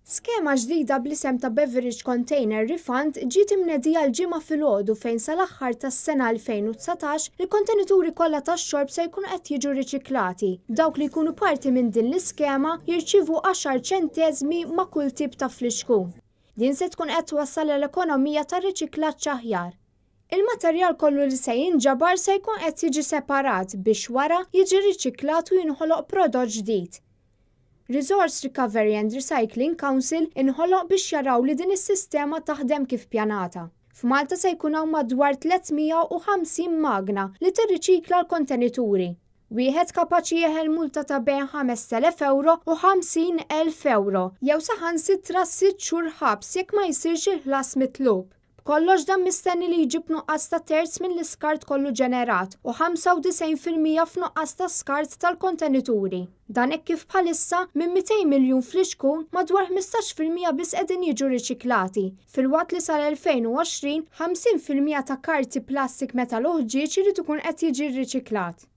Skema ġdida bl-isem ta' Beverage Container Refund ġiet imnedija l-Ġimgħa filgħodu fejn sal-aħħar tas-sena 2019 il-kontenituri kollha tax-xorb se jkunu qed jiġu riċiklati. Dawk li jkunu parti minn din l-iskema jirċievu għaxar ċenteżmi ma' kull tip ta' flixkun. Din se tkun qed twassal għal ekonomija ta' riċiklaġġ aħjar. Il-materjal kollu li se jinġabar se jkun qed jiġi separat biex wara jiġi riċiklat u jinħoloq prodott ġdid. Resource Recovery and Recycling Council inħoloq biex jaraw li din is-sistema taħdem kif pjanata. F'Malta se jkun hawn madwar 350 magna li tirriċikla l-kontenituri. Wieħed kapaċi jeħel multa ta' bejn 5,000 ewro u 50,000 ewro jew saħansitra sitt xhur ħabs jekk ma jsirx il-ħlas mitlub. B'kollox dan mistenni li jġib nuqqas ta' terz mill-iskart kollu ġenerat u 95% f'nuqqas ta' skart tal-kontenituri. Dan hekk kif bħalissa, minn 200 miljun flixkun, madwar 15% biss qegħdin jiġu riċiklati, filwaqt li sal-2020, 50% ta' karti, plastik, metal u ħġieġ irid ikun qed jiġi rriċiklat.